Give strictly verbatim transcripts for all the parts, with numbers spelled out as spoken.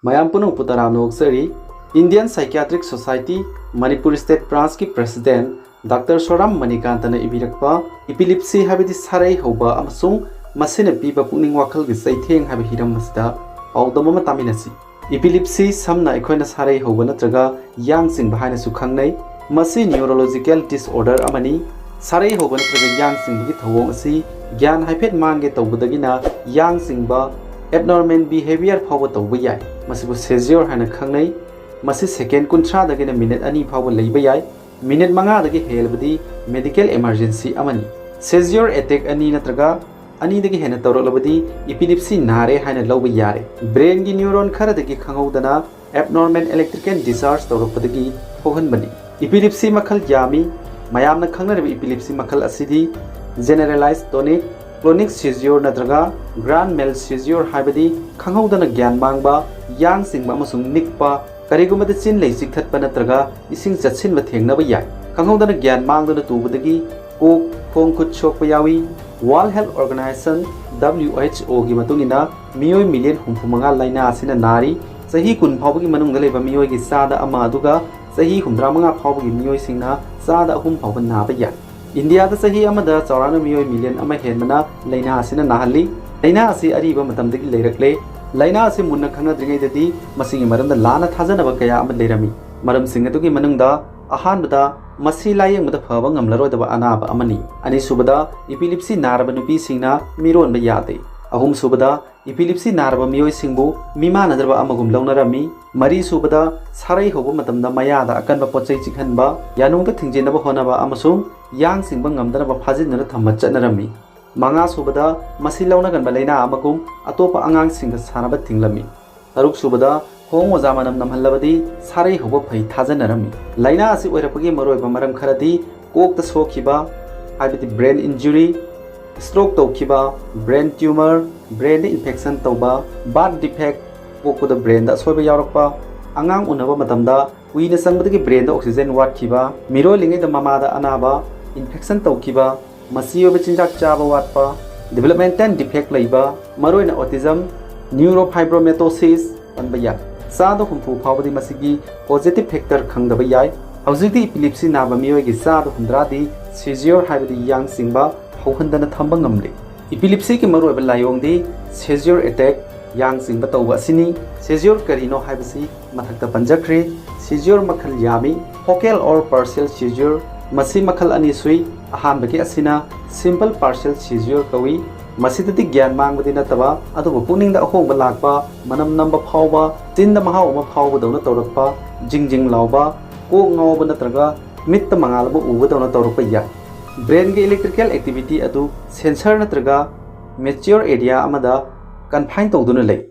ꯃꯌꯥꯝ ꯄꯨꯝꯅꯃꯛꯄꯨ ꯇꯔꯥꯝꯅ ꯑꯣꯛꯆꯔꯤ꯫ Indian Psychiatric Society Manipur State Branchꯀꯤ President Doctor ꯁꯣꯔꯥꯝ ꯃꯅꯤꯀꯥꯟꯇꯅ ꯏꯕꯤꯔꯛꯄ Epilepsy ꯍꯥꯏꯕꯗꯤ ꯁꯥꯔꯩ ꯍꯧꯕ ꯑꯃꯁꯨꯡ ꯃꯁꯤꯅ ꯄꯤꯕ ꯄꯨꯛꯅꯤꯡ ꯋꯥꯈꯜꯒꯤ ꯆꯩꯊꯦꯡ ꯍꯥꯏꯕ ꯍꯤꯔꯝ ꯑꯁꯤꯗ ꯄꯥꯎꯗꯝ ꯑꯃ ꯇꯥꯃꯤꯟꯅꯁꯤ꯫ Epilepsy ꯁꯝꯅ ꯑꯩꯈꯣꯏꯅ ꯁꯥꯔꯩ ꯍꯧꯕ ꯅꯠꯇ꯭ꯔꯒ ꯌꯥꯡ ꯆꯤꯡꯕ ꯍꯥꯏꯅꯁꯨ ꯈꯪꯅꯩ꯫ ꯃꯁꯤ neurological disorder ꯑꯃꯅꯤ꯫ ꯁꯥꯔꯩ ꯍꯧꯕ ꯅꯠꯇ꯭ꯔꯒ ꯌꯥꯡ ꯆꯤꯡꯕꯒꯤ ꯊꯧꯑꯣꯡ ꯑꯁꯤ ꯒ꯭ꯌꯥꯟ ꯍꯥꯏꯐꯦꯠ ꯃꯥꯡꯒꯦ ꯇꯧꯕꯗꯒꯤꯅ ꯌꯥꯡ ꯆꯤꯡꯕ, abnormal behavior ꯐꯥꯎꯕ ꯇꯧꯕ ꯌꯥꯏ꯫ ꯃꯁꯤꯕꯨ seizure ꯍꯥꯏꯅ ꯈꯪꯅꯩ꯫ ꯃꯁꯤ second ꯀꯨꯟꯊ꯭ꯔꯥꯗꯒꯤꯅ minute ꯑꯅꯤ ꯐꯥꯎꯕ ꯂꯩꯕ ꯌꯥꯏ꯫ Minute ꯃꯉꯥꯗꯒꯤ ꯍꯦꯜꯂꯕꯗꯤ medical emergency ꯑꯃꯅꯤ꯫ Seizure attack ꯑꯅꯤ ꯅꯠꯇ꯭ꯔꯒ ꯑꯅꯤꯗꯒꯤ ꯍꯦꯟꯅ ꯇꯧꯔꯛꯂꯕꯗꯤ epilepsy ꯅꯥꯔꯦ ꯍꯥꯏꯅ ꯂꯧꯕ ꯌꯥꯔꯦ꯫ Brainꯒꯤ neuron ꯈꯔꯗꯒꯤ ꯈꯪꯍꯧꯗꯅ abnormal electrical discharge ꯇꯧꯔꯛꯄꯗꯒꯤ ꯊꯣꯛꯍꯟꯕꯅꯤ꯫ Epilepsy ꯃꯈꯜ ꯌꯥꯝꯃꯤ꯫ ꯃꯌꯥꯝꯅ ꯈꯪꯅꯔꯤꯕ epilepsy ꯃꯈꯜ ꯑꯁꯤꯗꯤ generalized tonic clonic seizure ꯅꯠꯇ꯭ꯔꯒ grand mal seizure ꯍꯥꯏꯕꯗꯤ ꯈꯪꯍꯧꯗꯅ ꯒ꯭ꯌꯥꯟ ꯃꯥꯡꯕ, ꯌꯥꯡ ꯆꯤꯡꯕ ꯑꯃꯁꯨꯡ ꯅꯤꯛꯄ, ꯀꯔꯤꯒꯨꯝꯕꯗ ꯆꯤꯟ ꯂꯩ ꯆꯤꯛꯊꯠꯄ ꯅꯠꯇ꯭ꯔꯒ ꯏꯁꯤꯡ ꯆꯠꯁꯤꯟꯕ ꯊꯦꯡꯅꯕ ꯌꯥꯏ꯫ ꯈꯪꯍꯧꯗꯅ ꯒ꯭ꯌꯥꯟ ꯃꯥꯡꯗꯨꯅ ꯇꯨꯕꯗꯒꯤ ꯀꯣꯛ, ꯈꯣꯡ ꯈꯨꯠ ꯁꯣꯛꯄ ꯌꯥꯎꯏ꯫ World Health Organization, W H O ꯒꯤ ꯃꯇꯨꯡ ꯏꯟꯅ ꯃꯤꯑꯣꯏ million ꯍꯨꯝꯐꯨ ꯃꯉꯥ ꯂꯥꯏꯅꯥ ꯑꯁꯤꯅ ꯅꯥꯔꯤ꯫ ꯆꯍꯤ ꯀꯨꯟ ꯐꯥꯎꯕꯒꯤ ꯃꯅꯨꯡꯗ ꯂꯩꯕ ꯃꯤꯑꯣꯏꯒꯤ ꯆꯥꯗ ꯑꯃ ꯑꯗꯨꯒ ꯆꯍꯤ ꯍꯨꯝꯗ꯭ꯔꯥ ꯃꯉꯥ ꯐꯥꯎꯕꯒꯤ ꯃꯤꯑꯣꯏꯁꯤꯡꯅ ꯆꯥꯗ ꯑꯍꯨꯝ ꯐꯥꯎꯕ ꯅꯥꯕ ꯌꯥꯏ꯫ ꯏꯟꯗꯤꯌꯥꯗ ꯆꯍꯤ ꯑꯃꯗ ꯆꯥꯎꯔꯥꯛꯅ ꯃꯤꯑꯣꯏ million ꯑꯃ ꯍꯦꯟꯕꯅ ꯂꯥꯏꯅꯥ ꯑꯁꯤꯅ ꯅꯥꯍꯜꯂꯤ꯫ ꯂꯥꯏꯅꯥ ꯑꯁꯤ ꯑꯔꯤꯕ ꯃꯇꯝꯗꯒꯤ ꯂꯩꯔꯛꯂꯦ꯫ ꯂꯥꯏꯅꯥ ꯑꯁꯤ ꯃꯨꯟꯅ ꯈꯪꯅꯗ꯭ꯔꯤꯉꯩꯗꯗꯤ ꯃꯁꯤꯒꯤ ꯃꯔꯝꯗ ꯂꯥꯟꯅ ꯊꯥꯖꯅꯕ ꯀꯌꯥ ꯑꯃ ꯂꯩꯔꯝꯃꯤ꯫ ꯃꯔꯝꯁꯤꯡ ꯑꯗꯨꯒꯤ ꯃꯅꯨꯡꯗ ꯑꯍꯥꯟꯕꯗ, ꯃꯁꯤ ꯂꯥꯌꯦꯡꯕꯗ ꯐꯕ ꯉꯝꯂꯔꯣꯏꯗꯕ ꯑꯅꯥꯕ ꯑꯃꯅꯤ꯫ ꯑꯅꯤꯁꯨꯕꯗ, epilepsy ꯅꯥꯔꯕ ꯅꯨꯄꯤꯁꯤꯡꯅ ꯃꯤꯔꯣꯟꯕ ꯌꯥꯗꯦ꯫ ꯑꯍꯨꯝꯁꯨꯕꯗ, epilepsy ꯅꯥꯔꯕ ꯃꯤꯑꯣꯏꯁꯤꯡꯕꯨ ꯃꯤꯃꯥꯟꯅꯗ꯭ꯔꯕ ꯑꯃꯒꯨꯝ ꯂꯧꯅꯔꯝꯃꯤ꯫ ꯃꯔꯤꯁꯨꯕꯗ, ꯁꯥꯔꯩ ꯍꯧꯕ ꯃꯇꯝꯗ ꯃꯌꯥꯗ ꯑꯀꯟꯕ ꯄꯣꯠꯆꯩ ꯆꯤꯛꯍꯟꯕ, ꯌꯥꯅꯨꯡꯗ ꯊꯤꯡꯖꯤꯟꯅꯕ ꯍꯣꯠꯅꯕ ꯑꯃꯁꯨꯡ ꯌꯥꯡ ꯆꯤꯡꯕ ꯉꯝꯗꯅꯕ ꯐꯥꯖꯤꯟꯗꯨꯅ ꯊꯝꯕ ꯆꯠꯅꯔꯝꯃꯤ꯫ ꯃꯉꯥꯁꯨꯕꯗ, ꯃꯁꯤ ꯂꯧꯅꯒꯟꯕ ꯂꯥꯏꯅꯥ ꯑꯃꯒꯨꯝ ꯑꯇꯣꯞꯄ ꯑꯉꯥꯡꯁꯤꯡꯒ ꯁꯥꯟꯅꯕ ꯊꯤꯡꯂꯝꯃꯤ꯫ ꯇꯔꯨꯛꯁꯨꯕꯗ, ꯈꯣꯡ ꯃꯣꯖꯥ ꯃꯅꯝ ꯅꯝꯍꯜꯂꯕꯗꯤ ꯁꯥꯔꯩ ꯍꯧꯕ ꯐꯩ ꯊꯥꯖꯅꯔꯝꯃꯤ꯫ ꯂꯥꯏꯅꯥ ꯑꯁꯤ ꯑꯣꯏꯔꯛꯄꯒꯤ ꯃꯔꯨꯑꯣꯏꯕ ꯃꯔꯝ ꯈꯔꯗꯤ ꯀꯣꯛꯇ ꯁꯣꯛꯈꯤꯕ, ꯍꯥꯏꯕꯗꯤ brain injury, stroke ꯇꯧꯈꯤꯕ, brain tumor, brainꯗ infection ꯇꯧꯕ, birth defect, ꯄꯣꯛꯄꯗ brainꯗ ꯑꯁꯣꯏꯕ ꯌꯥꯎꯔꯛꯄ, ꯑꯉꯥꯡ ꯎꯅꯕ ꯃꯇꯝꯗ ꯀꯨꯏꯅ ꯆꯪꯕꯗꯒꯤ brainꯗ oxygen ꯋꯥꯠꯈꯤꯕ, ꯃꯤꯔꯣꯜꯂꯤꯉꯩꯗ ꯃꯃꯥꯗ ꯑꯅꯥꯕ, infection ꯇꯧꯈꯤꯕ, ꯃꯆꯤ ꯑꯣꯏꯕ ꯆꯤꯟꯖꯥꯛ ꯆꯥꯕ ꯋꯥꯠꯄ, developmental defect ꯂꯩꯕ, ꯃꯔꯨꯑꯣꯏꯅ autism, neurofibromatosis, ꯈꯟꯕ ꯌꯥꯏ꯫ ꯆꯥꯗ ꯍꯨꯝꯐꯨ ꯐꯥꯎꯕꯗꯤ ꯃꯁꯤꯒꯤ positive factor ꯈꯪꯗꯕ ꯌꯥꯏ꯫ ꯍꯧꯖꯤꯛꯇꯤ epilepsy ꯅꯥꯕ ꯃꯤꯑꯣꯏꯒꯤ ꯆꯥꯗ ꯍꯨꯝꯗ꯭ꯔꯥꯗꯤ seizure ꯍꯥꯏꯕꯗꯤ ꯌꯥꯡ ꯆꯤꯡꯕ ꯍꯧꯍꯟꯗꯅ ꯊꯝꯕ ꯉꯝꯂꯦ꯫ Epilepsyꯒꯤ ꯃꯔꯨꯑꯣꯏꯕ ꯂꯥꯏꯑꯣꯡꯗꯤ seizure attack, ꯌꯥꯡ ꯆꯤꯡꯕ ꯇꯧꯕ ꯑꯁꯤꯅꯤ꯫ Seizure ꯀꯔꯤꯅꯣ ꯍꯥꯏꯕꯁꯤ ꯃꯊꯛꯇ ꯄꯟꯖꯈ꯭ꯔꯦ꯫ Seizure ꯃꯈꯜ ꯌꯥꯝꯃꯤ꯫ Focal or partial seizure, ꯃꯁꯤ ꯃꯈꯜ ꯑꯅꯤ ꯁꯨꯏ꯫ ꯑꯍꯥꯟꯕꯒꯤ ꯑꯁꯤꯅ simple partial seizure ꯀꯧꯏ꯫ ꯃꯁꯤꯗꯗꯤ ꯒ꯭ꯌꯥꯟ ꯃꯥꯡꯕꯗꯤ ꯅꯠꯇꯕ, ꯑꯗꯨꯕꯨ ꯄꯨꯛꯅꯤꯡꯗ ꯑꯍꯣꯡꯕ ꯂꯥꯛꯄ, ꯃꯅꯝ ꯅꯝꯕ ꯐꯥꯎꯕ, ꯆꯤꯟꯗ ꯃꯍꯥꯎ ꯑꯃ ꯐꯥꯎꯕꯗꯧꯅ ꯇꯧꯔꯛꯄ, ꯖꯤꯡ ꯖꯤꯡ ꯂꯥꯎꯕ, ꯀꯣꯛ ꯉꯥꯎꯕ ꯅꯠꯇ꯭ꯔꯒ ꯃꯤꯠꯇ ꯃꯉꯥꯜ ꯑꯃ ꯎꯕꯗꯧꯅ ꯇꯧꯔꯛꯄ ꯌꯥꯏ꯫ Brainꯒꯤ electrical activity ꯑꯗꯨ sensor ꯅꯠꯇ꯭ꯔꯒ mature area ꯑꯃꯗ confine ꯇꯧꯗꯨꯅ ꯂꯩ꯫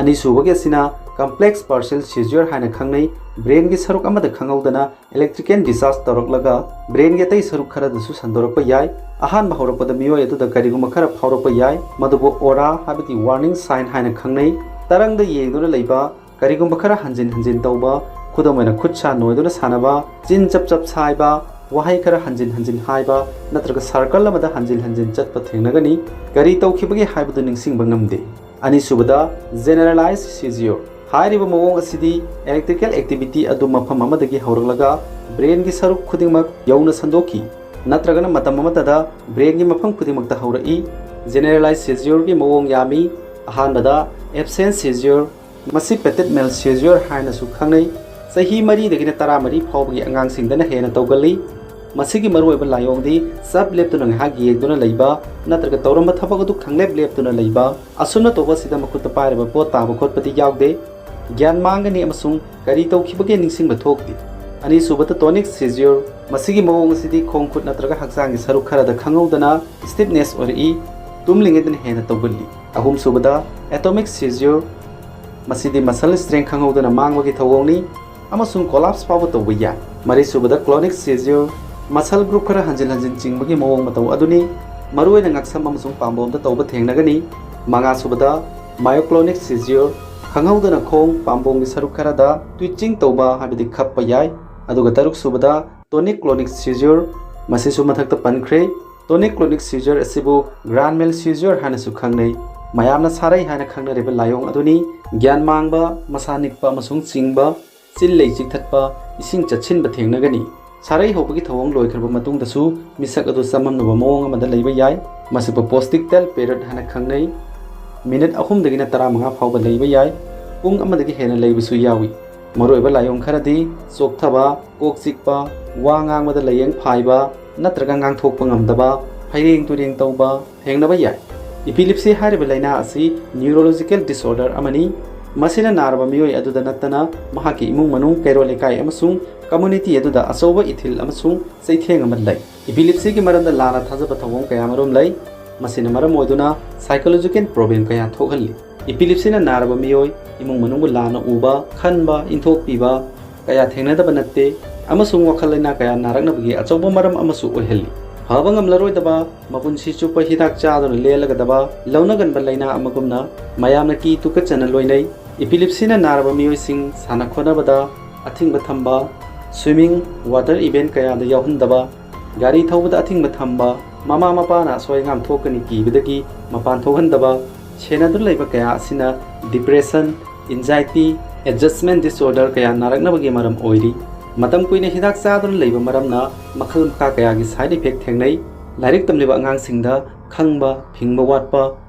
ꯑꯅꯤꯁꯨꯕꯒꯤ ꯑꯁꯤꯅ complex partial seizure ꯍꯥꯏꯅ ꯈꯪꯅꯩ꯫ Brainꯒꯤ ꯁꯔꯨꯛ ꯑꯃꯗ ꯈꯪꯍꯧꯗꯅ electrical discharge ꯇꯧꯔꯛꯂꯒ brainꯒꯤ ꯑꯇꯩ ꯁꯔꯨꯛ ꯈꯔꯗꯁꯨ ꯁꯟꯗꯣꯔꯛꯄ ꯌꯥꯏ꯫ ꯑꯍꯥꯟꯕ ꯍꯧꯔꯛꯄꯗ ꯃꯤꯑꯣꯏ ꯑꯗꯨꯗ ꯀꯔꯤꯒꯨꯝꯕ ꯈꯔ ꯐꯥꯎꯔꯛꯄ ꯌꯥꯏ, ꯃꯗꯨꯕꯨ aura ꯍꯥꯏꯕꯗꯤ warning sign ꯍꯥꯏꯅ ꯈꯪꯅꯩ꯫ ꯇꯔꯪꯗ ꯌꯦꯡꯗꯨꯅ ꯂꯩꯕ, ꯀꯔꯤꯒꯨꯝꯕ ꯈꯔ ꯍꯟꯖꯤꯟ ꯍꯟꯖꯤꯟ ꯇꯧꯕ, ꯈꯨꯗꯝ ꯑꯣꯏꯅ ꯈꯨꯠ ꯁꯥ ꯅꯣꯏꯗꯨꯅ ꯁꯥꯟꯅꯕ, ꯆꯤꯟ ꯆꯞ ꯆꯞ ꯁꯥꯏꯕ, ꯋꯥꯍꯩ ꯈꯔ ꯍꯟꯖꯤꯟ ꯍꯟꯖꯤꯟ ꯍꯥꯏꯕ, ꯅꯠꯇ꯭ꯔꯒ circle ꯑꯃꯗ ꯍꯟꯖꯤꯟ ꯍꯟꯖꯤꯟ ꯆꯠꯄ ꯊꯦꯡꯅꯒꯅꯤ꯫ ꯀꯔꯤ ꯇꯧꯈꯤꯕꯒꯦ ꯍꯥꯏꯕꯗꯨ ꯅꯤꯡꯁꯤꯡꯕ ꯉꯝꯗꯦ꯫ ꯑꯅꯤꯁꯨꯕꯗ, generalized seizure꯫ ꯍꯥꯏꯔꯤꯕ ꯃꯑꯣꯡ ꯑꯁꯤꯗꯤ electrical activity ꯑꯗꯨ ꯃꯐꯝ ꯑꯃꯗꯒꯤ ꯍꯧꯔꯛꯂꯒ brainꯒꯤ ꯁꯔꯨꯛ ꯈꯨꯗꯤꯡꯃꯛ ꯌꯧꯅ ꯁꯟꯗꯣꯛꯈꯤ, ꯅꯠꯇ꯭ꯔꯒꯅ ꯃꯇꯝ ꯑꯃꯠꯇꯗ brainꯒꯤ ꯃꯐꯝ ꯈꯨꯗꯤꯡꯃꯛꯇ ꯍꯧꯔꯛꯏ꯫ Generalized seizureꯒꯤ ꯃꯑꯣꯡ ꯌꯥꯝꯃꯤ꯫ ꯑꯍꯥꯟꯕꯗ, absence seizure꯫ ꯃꯁꯤ petit mal seizure ꯍꯥꯏꯅꯁꯨ ꯈꯪꯅꯩ꯫ ꯆꯍꯤ ꯃꯔꯤꯗꯒꯤꯅ ꯇꯔꯥꯃꯔꯤ ꯐꯥꯎꯕꯒꯤ ꯑꯉꯥꯡꯁꯤꯡꯗꯅ ꯍꯦꯟꯅ ꯇꯧꯒꯜꯂꯤ꯫ ꯃꯁꯤꯒꯤ ꯃꯔꯨꯑꯣꯏꯕ ꯂꯥꯏꯑꯣꯡꯗꯤ ꯆꯞ ꯂꯦꯞꯇꯨꯅ ꯉꯥꯏꯍꯥꯛ ꯌꯦꯡꯗꯨꯅ ꯂꯩꯕ ꯅꯠꯇ꯭ꯔꯒ ꯇꯧꯔꯝꯕ ꯊꯕꯛ ꯑꯗꯨ ꯈꯪꯂꯦꯞ ꯂꯦꯞꯇꯨꯅ ꯂꯩꯕ꯫ ꯑꯁꯨꯝꯅ ꯇꯧꯕ ꯑꯁꯤꯗ ꯃꯈꯨꯠꯇ ꯄꯥꯏꯔꯕ ꯄꯣꯠ ꯇꯥꯕ ꯈꯣꯠꯄꯗꯤ ꯌꯥꯎꯗꯦ꯫ ꯒ꯭ꯌꯥꯟ ꯃꯥꯡꯒꯅꯤ ꯑꯃꯁꯨꯡ ꯀꯔꯤ ꯇꯧꯈꯤꯕꯒꯦ ꯅꯤꯡꯁꯤꯡꯕ ꯊꯣꯛꯇꯦ꯫ ꯑꯅꯤꯁꯨꯕꯗ, tonic seizure꯫ ꯃꯁꯤꯒꯤ ꯃꯑꯣꯡ ꯑꯁꯤꯗꯤ ꯈꯣꯡ ꯈꯨꯠ ꯅꯠꯇ꯭ꯔꯒ ꯍꯛꯆꯥꯡꯒꯤ ꯁꯔꯨꯛ ꯈꯔꯗ ꯈꯪꯍꯧꯗꯅ stiffness ꯑꯣꯏꯔꯛꯏ, ꯇꯨꯝꯂꯤꯉꯩꯗꯅ ꯍꯦꯟꯅ ꯇꯧꯒꯜꯂꯤ꯫ ꯑꯍꯨꯝꯁꯨꯕꯗ, atomic seizure꯫ ꯃꯁꯤꯗꯤ muscle strength ꯈꯪꯍꯧꯗꯅ ꯃꯥꯡꯕꯒꯤ ꯊꯧꯑꯣꯡꯅꯤ ꯑꯃꯁꯨꯡ collapse ꯐꯥꯎꯕ ꯇꯧꯕ ꯌꯥꯏ꯫ ꯃꯔꯤꯁꯨꯕꯗ, clonic seizure꯫ Muscle group ꯈꯔ ꯍꯟꯖꯤꯟ ꯍꯟꯖꯤꯟ ꯆꯤꯡꯕꯒꯤ ꯃꯑꯣꯡ ꯃꯇꯧ ꯑꯗꯨꯅꯤ, ꯃꯔꯨꯑꯣꯏꯅ ꯉꯛꯁꯝ ꯑꯃꯁꯨꯡ ꯄꯥꯝꯕꯣꯝꯗ ꯇꯧꯕ ꯊꯦꯡꯅꯒꯅꯤ꯫ ꯃꯉꯥꯁꯨꯕꯗ, myoclonic seizure꯫ ꯈꯪꯍꯧꯗꯅ ꯈꯣꯡ, ꯄꯥꯝꯕꯣꯝꯒꯤ ꯁꯔꯨꯛ ꯈꯔꯗ twitching ꯇꯧꯕ ꯍꯥꯏꯕꯗꯤ ꯈꯞꯄ ꯌꯥꯏ꯫ ꯑꯗꯨꯒ ꯇꯔꯨꯛꯁꯨꯕꯗ, tonic clonic seizure꯫ ꯃꯁꯤꯁꯨ ꯃꯊꯛꯇ ꯄꯟꯈ꯭ꯔꯦ꯫ Tonic clonic seizure ꯑꯁꯤꯕꯨ grand mal seizure ꯍꯥꯏꯅꯁꯨ ꯈꯪꯅꯩ꯫ ꯃꯌꯥꯝꯅ ꯁꯥꯔꯩ ꯍꯥꯏꯅ ꯈꯪꯅꯔꯤꯕ ꯂꯥꯏꯑꯣꯡ ꯑꯗꯨꯅꯤ꯫ ꯒ꯭ꯌꯥꯟ ꯃꯥꯡꯕ, ꯃꯁꯥ ꯅꯤꯛꯄ ꯑꯃꯁꯨꯡ ꯆꯤꯡꯕ, ꯆꯤꯜ ꯂꯩ ꯆꯤꯛꯊꯠꯄ, ꯏꯁꯤꯡ ꯆꯠꯁꯤꯟꯕ ꯊꯦꯡꯅꯒꯅꯤ꯫ ꯁꯥꯔꯩ ꯍꯧꯕꯒꯤ ꯊꯧꯑꯣꯡ ꯂꯣꯏꯈ꯭ꯔꯕ ꯃꯇꯨꯡꯗꯁꯨ ꯃꯤꯁꯛ ꯑꯗꯨ ꯆꯃꯝꯅꯕ ꯃꯑꯣꯡ ꯑꯃꯗ ꯂꯩꯕ ꯌꯥꯏ꯫ ꯃꯁꯤꯕꯨ postictal period ꯍꯥꯏꯅ ꯈꯪꯅꯩ꯫ ꯃꯤꯅꯤꯠ ꯑꯍꯨꯝꯗꯒꯤꯅ ꯇꯔꯥꯃꯉꯥ ꯐꯥꯎꯕ ꯂꯩꯕ ꯌꯥꯏ꯫ ꯄꯨꯡ ꯑꯃꯗꯒꯤ ꯍꯦꯟꯅ ꯂꯩꯕꯁꯨ ꯌꯥꯎꯏ꯫ ꯃꯔꯨꯑꯣꯏꯕ ꯂꯥꯏꯑꯣꯡ ꯈꯔꯗꯤ ꯆꯣꯛꯊꯕ, ꯀꯣꯛ ꯆꯤꯛꯄ, ꯋꯥ ꯉꯥꯡꯕꯗ ꯂꯥꯏꯌꯦꯡ ꯐꯥꯏꯕ ꯅꯠꯇ꯭ꯔꯒ ꯉꯥꯡꯊꯣꯛꯄ ꯉꯝꯗꯕ, ꯐꯩꯔꯦꯡ ꯇꯨꯔꯦꯡ ꯇꯧꯕ ꯊꯦꯡꯅꯕ ꯌꯥꯏ꯫ Epilepsy ꯍꯥꯏꯔꯤꯕ ꯂꯥꯏꯅꯥ ꯑꯁꯤ neurological disorder ꯑꯃꯅꯤ꯫ ꯃꯁꯤꯅ ꯅꯥꯔꯕ ꯃꯤꯑꯣꯏ ꯑꯗꯨꯗ ꯅꯠꯇꯅ ꯃꯍꯥꯛꯀꯤ ꯏꯃꯨꯡ ꯃꯅꯨꯡ, ꯀꯩꯔꯣꯜ ꯂꯩꯀꯥꯏ ꯑꯃꯁꯨꯡ community ꯑꯗꯨꯗ ꯑꯆꯧꯕ ꯏꯊꯤꯜ ꯑꯃꯁꯨꯡ ꯆꯩꯊꯦꯡ ꯑꯃ ꯂꯩ꯫ Epilepsyꯒꯤ ꯃꯔꯝꯗ ꯂꯥꯟꯅ ꯊꯥꯖꯕ ꯊꯧꯑꯣꯡ ꯀꯌꯥꯃꯔꯨꯝ ꯂꯩ꯫ ꯃꯁꯤꯅ ꯃꯔꯝ ꯑꯣꯏꯗꯨꯅ psychological problem ꯀꯌꯥ ꯊꯣꯛꯍꯜꯂꯤ꯫ Epilepsyꯅ ꯅꯥꯔꯕ ꯃꯤꯑꯣꯏ ꯏꯃꯨꯡ ꯃꯅꯨꯡꯕꯨ ꯂꯥꯟꯅ ꯎꯕ, ꯈꯟꯕ, ꯏꯟꯊꯣꯛꯄꯤꯕ ꯀꯌꯥ ꯊꯦꯡꯅꯗꯕ ꯅꯠꯇꯦ ꯑꯃꯁꯨꯡ ꯋꯥꯈꯜ ꯂꯩꯅꯥ ꯀꯌꯥ ꯅꯥꯔꯛꯅꯕꯒꯤ ꯑꯆꯧꯕ ꯃꯔꯝ ꯑꯃꯁꯨ ꯑꯣꯏꯍꯜꯂꯤ꯫ ꯐꯕ ꯉꯝꯂꯔꯣꯏꯗꯕ, ꯃꯄꯨꯟꯁꯤ ꯆꯨꯞꯄ ꯍꯤꯗꯥꯛ ꯆꯥꯗꯨꯅ ꯂꯦꯜꯂꯒꯗꯕ ꯂꯧꯅꯒꯟꯕ ꯂꯥꯏꯅꯥ ꯑꯃꯒꯨꯝꯅ ꯃꯌꯥꯝꯅ ꯀꯤ ꯇꯨꯀꯠꯆꯅ ꯂꯣꯏꯅꯩ꯫ Epilepsyꯅ ꯅꯥꯔꯕ ꯃꯤꯑꯣꯏꯁꯤꯡ ꯁꯥꯟꯅ ꯈꯣꯠꯅꯕꯗ ꯑꯊꯤꯡꯕ ꯊꯝꯕ, swimming, water event ꯀꯌꯥꯗ ꯌꯥꯎꯍꯟꯗꯕ, ꯒꯥꯔꯤ ꯊꯧꯕꯗ ꯑꯊꯤꯡꯕ ꯊꯝꯕ, ꯃꯃꯥ ꯃꯄꯥꯅ ꯑꯁꯣꯏ ꯑꯉꯥꯝ ꯊꯣꯛꯀꯅꯤ ꯀꯤꯕꯗꯒꯤ ꯃꯄꯥꯟ ꯊꯣꯛꯍꯟꯗꯕ, ꯁꯦꯟꯅꯗꯨꯅ ꯂꯩꯕ ꯀꯌꯥ ꯑꯁꯤꯅ depression, anxiety, adjustment disorder ꯀꯌꯥ ꯅꯥꯔꯛꯅꯕꯒꯤ ꯃꯔꯝ ꯑꯣꯏꯔꯤ꯫ ꯃꯇꯝ ꯀꯨꯏꯅ ꯍꯤꯗꯥꯛ ꯆꯥꯗꯨꯅ ꯂꯩꯕ ꯃꯔꯝꯅ ꯃꯈꯜ ꯃꯈꯥ ꯀꯌꯥꯒꯤ side effect ꯊꯦꯡꯅꯩ꯫ ꯂꯥꯏꯔꯤꯛ ꯇꯝꯂꯤꯕ ꯑꯉꯥꯡꯁꯤꯡꯗ ꯈꯪꯕ, ꯐꯤꯡꯕ ꯋꯥꯠꯄ,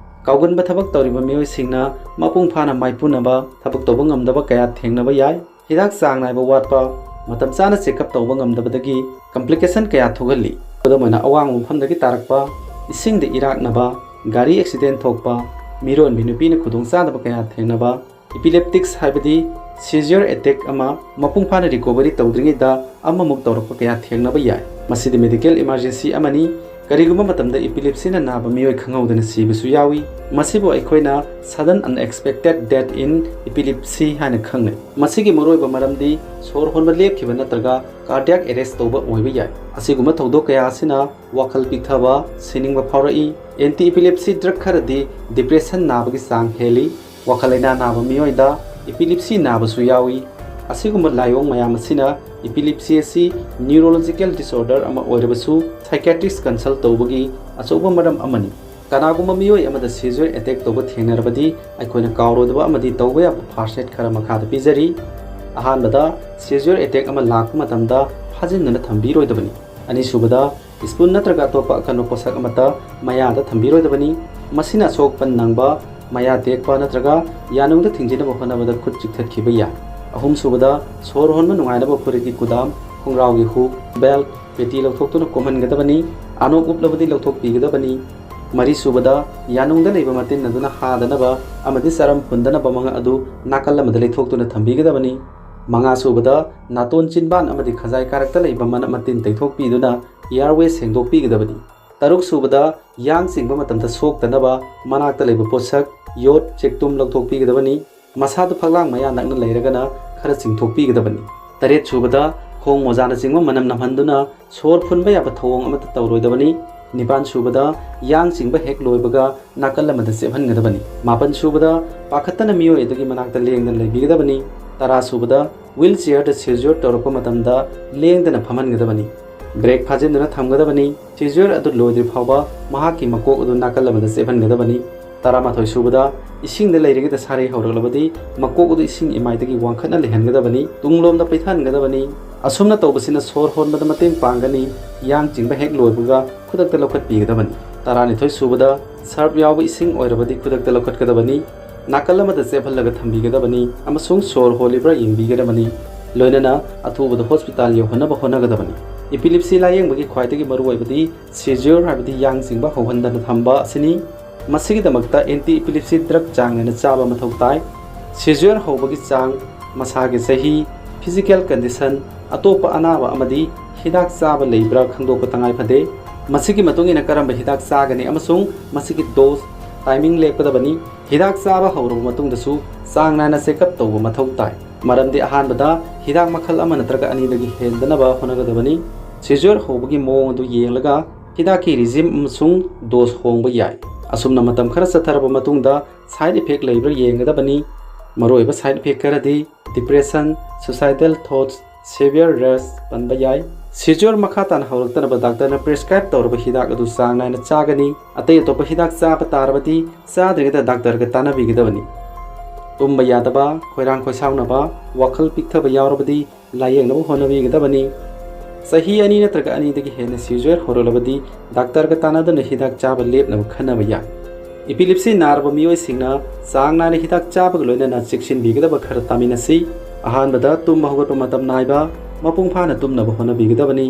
ꯀꯥꯎꯒꯟꯕ ꯊꯕꯛ ꯇꯧꯔꯤꯕ ꯃꯤꯑꯣꯏꯁꯤꯡꯅ ꯃꯄꯨꯡ ꯐꯥꯅ ꯃꯥꯏꯄꯨꯅꯕ ꯊꯕꯛ ꯇꯧꯕ ꯉꯝꯗꯕ ꯀꯌꯥ ꯊꯦꯡꯅꯕ ꯌꯥꯏ꯫ ꯍꯤꯗꯥꯛ ꯆꯥꯡ ꯅꯥꯏꯕ ꯋꯥꯠꯄ, ꯃꯇꯝ ꯆꯥꯅ check up ꯇꯧꯕ ꯉꯝꯗꯕꯗꯒꯤ complication ꯀꯌꯥ ꯊꯣꯛꯍꯜꯂꯤ꯫ ꯈꯨꯗꯝ ꯑꯣꯏꯅ, ꯑꯋꯥꯡꯕ ꯃꯐꯝꯗꯒꯤ ꯇꯥꯔꯛꯄ, ꯏꯁꯤꯡꯗ ꯏꯔꯥꯛꯅꯕ, ꯒꯥꯔꯤ accident ꯊꯣꯛꯄ, ꯃꯤꯔꯣꯟꯕꯤ ꯅꯨꯄꯤꯅ ꯈꯨꯗꯣꯡꯆꯥꯗꯕ ꯀꯌꯥ ꯊꯦꯡꯅꯕ꯫ Epileptics ꯍꯥꯏꯕꯗꯤ seizure attack ꯑꯃ ꯃꯄꯨꯡ ꯐꯥꯅ recovery ꯇꯧꯗ꯭ꯔꯤꯉꯩꯗ ꯑꯃꯃꯨꯛ ꯇꯧꯔꯛꯄ ꯀꯌꯥ ꯊꯦꯡꯅꯕ ꯌꯥꯏ꯫ ꯃꯁꯤꯗꯤ medical emergency ꯑꯃꯅꯤ꯫ ꯀꯔꯤꯒꯨꯝꯕ ꯃꯇꯝꯗ epilepsyꯅ ꯅꯥꯕ ꯃꯤꯑꯣꯏ ꯈꯪꯍꯧꯗꯅ ꯁꯤꯕꯁꯨ ꯌꯥꯎꯏ꯫ ꯃꯁꯤꯕꯨ ꯑꯩꯈꯣꯏꯅ sudden unexpected death in epilepsy ꯍꯥꯏꯅ ꯈꯪꯅꯩ꯫ ꯃꯁꯤꯒꯤ ꯃꯔꯨꯑꯣꯏꯕ ꯃꯔꯝꯗꯤ ꯁꯣꯔ ꯍꯣꯟꯕ ꯂꯦꯞꯈꯤꯕ ꯅꯠꯇ꯭ꯔꯒ cardiac arrest ꯇꯧꯕ ꯑꯣꯏꯕ ꯌꯥꯏ꯫ ꯑꯁꯤꯒꯨꯝꯕ ꯊꯧꯗꯣꯛ ꯀꯌꯥ ꯑꯁꯤꯅ ꯋꯥꯈꯜ ꯄꯤꯛꯊꯕ, ꯁꯤꯅꯤꯡꯕ ꯐꯥꯎꯔꯛꯏ꯫ Anti epilepsy drug ꯈꯔꯗꯤ depression ꯅꯥꯕꯒꯤ ꯆꯥꯡ ꯍꯦꯜꯂꯤ꯫ ꯋꯥꯈꯜ ꯂꯩꯅꯥ ꯅꯥꯕ ꯃꯤꯑꯣꯏꯗ epilepsy ꯅꯥꯕꯁꯨ ꯌꯥꯎꯏ꯫ ꯑꯁꯤꯒꯨꯝꯕ ꯂꯥꯏꯑꯣꯡ ꯃꯌꯥꯝ ꯑꯁꯤꯅ epilepsy ꯑꯁꯤ neurological disorder ꯑꯃ ꯑꯣꯏꯔꯕꯁꯨ psychiatrist consult ꯇꯧꯕꯒꯤ ꯑꯆꯧꯕ ꯃꯔꯝ ꯑꯃꯅꯤ꯫ ꯀꯅꯥꯒꯨꯝꯕ ꯃꯤꯑꯣꯏ ꯑꯃꯗ seizure attack ꯇꯧꯕ ꯊꯦꯡꯅꯔꯕꯗꯤ ꯑꯩꯈꯣꯏꯅ ꯀꯥꯎꯔꯣꯏꯗꯕ ꯑꯃꯗꯤ ꯇꯧꯕ ꯌꯥꯕ first aid ꯈꯔ ꯃꯈꯥꯗ ꯄꯤꯖꯔꯤ꯫ ꯑꯍꯥꯟꯕꯗ, seizure attack ꯑꯃ ꯂꯥꯛꯄ ꯃꯇꯝꯗ ꯐꯥꯖꯤꯟꯗꯨꯅ ꯊꯝꯕꯤꯔꯣꯏꯗꯕꯅꯤ꯫ ꯑꯅꯤꯁꯨꯕꯗ, spoon ꯅꯠꯇ꯭ꯔꯒ ꯑꯇꯣꯞꯄ ꯑꯀꯟꯕ ꯄꯣꯠꯁꯛ ꯑꯃꯠꯇ ꯃꯌꯥꯗ ꯊꯝꯕꯤꯔꯣꯏꯗꯕꯅꯤ꯫ ꯃꯁꯤꯅ ꯑꯁꯣꯛ ꯑꯄꯟ ꯅꯪꯕ, ꯃꯌꯥ ꯇꯦꯛꯄ ꯅꯠꯇ꯭ꯔꯒ ꯌꯥꯅꯨꯡꯗ ꯊꯤꯡꯖꯤꯟꯅꯕ ꯍꯣꯠꯅꯕꯗ ꯈꯨꯠ ꯆꯤꯛꯊꯠꯈꯤꯕ ꯌꯥꯏ꯫ ꯑꯍꯨꯝꯁꯨꯕꯗ, ꯁꯣꯔ ꯍꯣꯟꯕ ꯅꯨꯡꯉꯥꯏꯅꯕ ꯐꯨꯔꯤꯠꯀꯤ ꯀꯨꯗꯥꯝ, ꯈꯣꯡꯒ꯭ꯔꯥꯎꯒꯤ hook, belt, ꯄꯦꯇꯤ ꯂꯧꯊꯣꯛꯇꯨꯅ ꯀꯣꯝꯍꯟꯒꯗꯕꯅꯤ꯫ ꯑꯅꯣꯞ ꯎꯞꯂꯕꯗꯤ ꯂꯧꯊꯣꯛꯄꯤꯒꯗꯕꯅꯤ꯫ ꯃꯔꯤꯁꯨꯕꯗ, ꯌꯥꯅꯨꯡꯗ ꯂꯩꯕ ꯃꯇꯤꯟ ꯑꯗꯨꯅ ꯍꯥꯗꯅꯕ ꯑꯃꯗꯤ ꯆꯔꯝ ꯐꯨꯟꯗꯅꯕ ꯃꯉꯛ ꯑꯗꯨ ꯅꯥꯀꯜ ꯑꯃꯗ ꯂꯩꯊꯣꯛꯇꯨꯅ ꯊꯝꯕꯤꯒꯗꯕꯅꯤ꯫ ꯃꯉꯥꯁꯨꯕꯗ, ꯅꯥꯇꯣꯟ, ꯆꯤꯟꯕꯥꯟ ꯑꯃꯗꯤ ꯈꯖꯥꯏ ꯀꯥꯔꯛꯇ ꯂꯩꯕ ꯃꯅꯞ ꯃꯇꯤꯟ ꯇꯩꯊꯣꯛꯄꯤꯗꯨꯅ airway ꯁꯦꯡꯗꯣꯛꯄꯤꯒꯗꯕꯅꯤ꯫ ꯇꯔꯨꯛꯁꯨꯕꯗ, ꯌꯥꯡ ꯆꯤꯡꯕ ꯃꯇꯝꯗ ꯁꯣꯛꯇꯅꯕ ꯃꯅꯥꯛꯇ ꯂꯩꯕ ꯄꯣꯠꯁꯛ, ꯌꯣꯠ, ꯆꯦꯛꯇꯨꯝ ꯂꯧꯊꯣꯛꯄꯤꯒꯗꯕꯅꯤ꯫ ꯃꯁꯥꯗꯨ ꯐꯛꯂꯥꯡ ꯃꯌꯥ ꯅꯛꯅ ꯂꯩꯔꯒꯅ ꯈꯔ ꯆꯤꯡꯊꯣꯛꯄꯤꯒꯗꯕꯅꯤ꯫ ꯇꯔꯦꯠꯁꯨꯕꯗ, ꯈꯣꯡ ꯃꯣꯖꯥꯅꯆꯤꯡꯕ ꯃꯅꯝ ꯅꯝꯍꯟꯗꯨꯅ ꯁꯣꯔ ꯐꯨꯟꯕ ꯌꯥꯕ ꯊꯧꯑꯣꯡ ꯑꯃꯠꯇ ꯇꯧꯔꯣꯏꯗꯕꯅꯤ꯫ ꯅꯤꯄꯥꯟꯁꯨꯕꯗ, ꯌꯥꯡ ꯆꯤꯡꯕ ꯍꯦꯛ ꯂꯣꯏꯕꯒ ꯅꯥꯀꯜ ꯑꯃꯗ ꯆꯦꯞꯍꯟꯒꯗꯕꯅꯤ꯫ ꯃꯥꯄꯟꯁꯨꯕꯗ, ꯄꯥꯈꯠꯇꯅ ꯃꯤꯑꯣꯏ ꯑꯗꯨꯒꯤ ꯃꯅꯥꯛꯇ ꯂꯦꯡꯗꯅ ꯂꯩꯕꯤꯒꯗꯕꯅꯤ꯫ ꯇꯔꯥꯁꯨꯕꯗ, wheelchairꯗ seizure ꯇꯧꯔꯛꯄ ꯃꯇꯝꯗ ꯂꯦꯡꯗꯅ ꯐꯝꯍꯟꯒꯗꯕꯅꯤ꯫ Brake ꯐꯥꯖꯤꯟꯗꯨꯅ ꯊꯝꯒꯗꯕꯅꯤ꯫ Seizure ꯑꯗꯨ ꯂꯣꯏꯗ꯭ꯔꯤ ꯐꯥꯎꯕ ꯃꯍꯥꯛꯀꯤ ꯃꯀꯣꯛ ꯑꯗꯨ ꯅꯥꯀꯜ ꯑꯃꯗ ꯆꯦꯞꯍꯟꯒꯗꯕꯅꯤ꯫ ꯇꯔꯥꯃꯥꯊꯣꯏꯁꯨꯕꯗ, ꯏꯁꯤꯡꯗ ꯂꯩꯔꯤꯉꯩꯗ ꯁꯥꯔꯩ ꯍꯧꯔꯛꯂꯕꯗꯤ ꯃꯀꯣꯛ ꯑꯗꯨ ꯏꯁꯤꯡ ꯏꯃꯥꯏꯗꯒꯤ ꯋꯥꯡꯈꯠꯅ ꯂꯩꯍꯟꯒꯗꯕꯅꯤ꯫ ꯇꯨꯡꯂꯣꯝꯗ ꯄꯩꯊꯍꯟꯒꯗꯕꯅꯤ꯫ ꯑꯁꯨꯝꯅ ꯇꯧꯕꯁꯤꯅ ꯁꯣꯔ ꯍꯣꯟꯕꯗ ꯃꯇꯦꯡ ꯄꯥꯡꯒꯅꯤ꯫ ꯌꯥꯡ ꯆꯤꯡꯕ ꯍꯦꯛ ꯂꯣꯏꯕꯒ ꯈꯨꯗꯛꯇ ꯂꯧꯈꯠꯄꯤꯒꯗꯕꯅꯤ꯫ ꯇꯔꯥꯅꯤꯊꯣꯏꯁꯨꯕꯗ, serve ꯌꯥꯎꯕ ꯏꯁꯤꯡ ꯑꯣꯏꯔꯕꯗꯤ ꯈꯨꯗꯛꯇ ꯂꯧꯈꯠꯀꯗꯕꯅꯤ꯫ ꯅꯥꯀꯜ ꯑꯃꯗ ꯆꯦꯞꯍꯜꯂꯒ ꯊꯝꯕꯤꯒꯗꯕꯅꯤ ꯑꯃꯁꯨꯡ ꯁꯣꯔ ꯍꯣꯜꯂꯤꯕ꯭ꯔꯥ ꯌꯦꯡꯕꯤꯒꯗꯕꯅꯤ꯫ ꯂꯣꯏꯅꯅ ꯑꯊꯨꯕꯗ hospital ꯌꯧꯍꯟꯅꯕ ꯍꯣꯠꯅꯒꯗꯕꯅꯤ꯫ Epilepsy ꯂꯥꯌꯦꯡꯕꯒꯤ ꯈ꯭ꯋꯥꯏꯗꯒꯤ ꯃꯔꯨꯑꯣꯏꯕꯗꯤ seizure ꯍꯥꯏꯕꯗꯤ ꯌꯥꯡ ꯆꯤꯡꯕ ꯍꯧꯍꯟꯗꯅ ꯊꯝꯕ ꯑꯁꯤꯅꯤ꯫ ꯃꯁꯤꯒꯤꯗꯃꯛꯇ anti epilepsy drug ꯆꯥꯡ ꯅꯥꯏꯅ ꯆꯥꯕ ꯃꯊꯧ ꯇꯥꯏ꯫ Seizure ꯍꯧꯕꯒꯤ ꯆꯥꯡ, ꯃꯁꯥꯒꯤ ꯆꯍꯤ, physical condition, ꯑꯇꯣꯞꯄ ꯑꯅꯥꯕ ꯑꯃꯗꯤ ꯍꯤꯗꯥꯛ ꯆꯥꯕ ꯂꯩꯕ꯭ꯔꯥ ꯈꯪꯗꯣꯛꯄ ꯇꯉꯥꯏ ꯐꯗꯦ꯫ ꯃꯁꯤꯒꯤ ꯃꯇꯨꯡ ꯏꯟꯅ ꯀꯔꯝꯕ ꯍꯤꯗꯥꯛ ꯆꯥꯒꯅꯤ ꯑꯃꯁꯨꯡ ꯃꯁꯤꯒꯤ dose, timing ꯂꯦꯞꯀꯗꯕꯅꯤ꯫ ꯍꯤꯗꯥꯛ ꯆꯥꯕ ꯍꯧꯔꯕ ꯃꯇꯨꯡꯗꯁꯨ ꯆꯥꯡ ꯅꯥꯏꯅ check up ꯇꯧꯕ ꯃꯊꯧ ꯇꯥꯏ, ꯃꯔꯝꯗꯤ ꯑꯍꯥꯟꯕꯗ ꯍꯤꯗꯥꯛ ꯃꯈꯜ ꯑꯃ ꯅꯠꯇ꯭ꯔꯒ ꯑꯅꯤꯗꯒꯤ ꯍꯦꯟꯗꯅꯕ ꯍꯣꯠꯅꯒꯗꯕꯅꯤ꯫ Seizure ꯍꯧꯕꯒꯤ ꯃꯑꯣꯡ ꯑꯗꯨ ꯌꯦꯡꯂꯒ ꯍꯤꯗꯥꯛꯀꯤ regime ꯑꯃꯁꯨꯡ dose ꯍꯣꯡꯕ ꯌꯥꯏ꯫ ꯑꯁꯨꯝꯅ ꯃꯇꯝ ꯈꯔ ꯆꯠꯊꯔꯕ ꯃꯇꯨꯡꯗ side effect ꯂꯩꯕ꯭ꯔꯥ ꯌꯦꯡꯒꯗꯕꯅꯤ꯫ ꯃꯔꯨꯑꯣꯏꯕ side effect ꯈꯔꯗꯤ depression, suicidal thoughts, severe rash ꯄꯟꯕ ꯌꯥꯏ꯫ Seizure ꯃꯈꯥ ꯇꯥꯅ ꯍꯧꯔꯛꯇꯅꯕ ꯗꯥꯛꯇꯔꯅ prescribe ꯇꯧꯔꯕ ꯍꯤꯗꯥꯛ ꯑꯗꯨ ꯆꯥꯡ ꯅꯥꯏꯅ ꯆꯥꯒꯅꯤ꯫ ꯑꯇꯩ ꯑꯇꯣꯞꯄ ꯍꯤꯗꯥꯛ ꯆꯥꯕ ꯇꯥꯔꯕꯗꯤ ꯆꯥꯗ꯭ꯔꯤꯉꯩꯗ ꯗꯥꯛꯇꯔꯒ ꯇꯥꯟꯅꯕꯤꯒꯗꯕꯅꯤ꯫ ꯇꯨꯝꯕ ꯌꯥꯗꯕ, ꯈꯣꯏꯔꯥꯡ ꯈꯣꯏꯁꯥꯎꯅꯕ, ꯋꯥꯈꯜ ꯄꯤꯛꯊꯕ ꯌꯥꯎꯔꯕꯗꯤ ꯂꯥꯌꯦꯡꯅꯕ ꯍꯣꯠꯅꯕꯤꯒꯗꯕꯅꯤ꯫ ꯆꯍꯤ ꯑꯅꯤ ꯅꯠꯇ꯭ꯔꯒ ꯑꯅꯤꯗꯒꯤ ꯍꯦꯟꯅ seizure ꯍꯧꯔꯛꯂꯕꯗꯤ ꯗꯥꯛꯇꯔꯒ ꯇꯥꯟꯅꯗꯨꯅ ꯍꯤꯗꯥꯛ ꯆꯥꯕ ꯂꯦꯞꯅꯕ ꯈꯟꯅꯕ ꯌꯥꯏ꯫ Epilepsy ꯅꯥꯔꯕ ꯃꯤꯑꯣꯏꯁꯤꯡꯅ ꯆꯥꯡ ꯅꯥꯏꯅ ꯍꯤꯗꯥꯛ ꯆꯥꯕꯒ ꯂꯣꯏꯅꯅ ꯆꯦꯛꯁꯤꯟꯕꯤꯒꯗꯕ ꯈꯔ ꯇꯥꯃꯤꯟꯅꯁꯤ꯫ ꯑꯍꯥꯟꯕꯗ ꯇꯨꯝꯕ ꯍꯧꯒꯠꯄ ꯃꯇꯝ ꯅꯥꯏꯕ, ꯃꯄꯨꯡ ꯐꯥꯅ ꯇꯨꯝꯅꯕ ꯍꯣꯠꯅꯕꯤꯒꯗꯕꯅꯤ꯫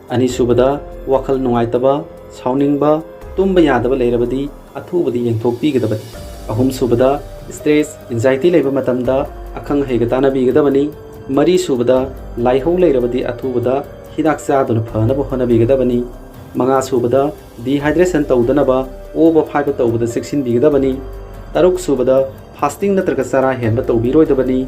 ꯑꯅꯤꯁꯨꯕꯗ, ꯋꯥꯈꯜ ꯅꯨꯡꯉꯥꯏꯇꯕ, ꯁꯥꯎꯅꯤꯡꯕ, ꯇꯨꯝꯕ ꯌꯥꯗꯕ ꯂꯩꯔꯕꯗꯤ ꯑꯊꯨꯕꯗ ꯌꯦꯡꯊꯣꯛꯄꯤꯒꯗꯕꯅꯤ꯫ ꯑꯍꯨꯝꯁꯨꯕꯗ, stress, anxiety ꯂꯩꯕ ꯃꯇꯝꯗ ꯑꯈꯪ ꯑꯍꯩꯒ ꯇꯥꯟꯅꯕꯤꯒꯗꯕꯅꯤ꯫ ꯃꯔꯤꯁꯨꯕꯗ, ꯂꯥꯏꯍꯧ ꯂꯩꯔꯕꯗꯤ ꯑꯊꯨꯕꯗ ꯍꯤꯗꯥꯛ ꯆꯥꯗꯨꯅ ꯐꯅꯕ ꯍꯣꯠꯅꯕꯤꯒꯗꯕꯅꯤ꯫ ꯃꯉꯥꯁꯨꯕꯗ, dehydration ꯇꯧꯗꯅꯕ ꯑꯣꯕ ꯐꯥꯏꯕ ꯇꯧꯕꯗ ꯆꯦꯛꯁꯤꯟꯕꯤꯒꯗꯕꯅꯤ꯫ ꯇꯔꯨꯛꯁꯨꯕꯗ, fasting ꯅꯠꯇ꯭ꯔꯒ ꯆꯔꯥ ꯍꯦꯟꯕ ꯇꯧꯕꯤꯔꯣꯏꯗꯕꯅꯤ꯫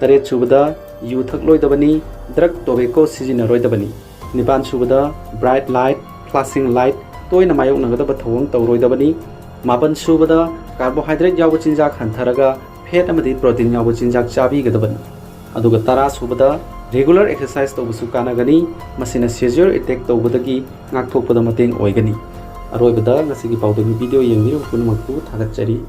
ꯇꯔꯦꯠꯁꯨꯕꯗ, ꯌꯨ ꯊꯛꯂꯣꯏꯗꯕꯅꯤ, drug, tobacco ꯁꯤꯖꯤꯟꯅꯔꯣꯏꯗꯕꯅꯤ꯫ ꯅꯤꯄꯥꯟꯁꯨꯕꯗ, bright light, flashing light ꯇꯣꯏꯅ ꯃꯥꯌꯣꯛꯅꯒꯗꯕ ꯊꯧꯑꯣꯡ ꯇꯧꯔꯣꯏꯗꯕꯅꯤ꯫ ꯃꯥꯄꯟꯁꯨꯕꯗ, carbohydrate ꯌꯥꯎꯕ ꯆꯤꯟꯖꯥꯛ ꯍꯟꯊꯔꯒ fat ꯑꯃꯗꯤ protein ꯌꯥꯎꯕ ꯆꯤꯟꯖꯥꯛ ꯆꯥꯕꯤꯒꯗꯕꯅꯤ꯫ ꯑꯗꯨꯒ ꯇꯔꯥꯁꯨꯕꯗ, regular exercise ꯇꯧꯕꯁꯨ ꯀꯥꯟꯅꯒꯅꯤ꯫ ꯃꯁꯤꯅ seizure attack ꯇꯧꯕꯗꯒꯤ ꯉꯥꯛꯊꯣꯛꯄꯗ ꯃꯇꯦꯡ ꯑꯣꯏꯒꯅꯤ꯫ ꯑꯔꯣꯏꯕꯗ, ꯉꯁꯤꯒꯤ ꯄꯥꯎꯗꯝꯒꯤ video ꯌꯦꯡꯕꯤꯔꯤꯕ ꯄꯨꯝꯅꯃꯛꯄꯨ ꯊꯥꯒꯠꯆꯔꯤ꯫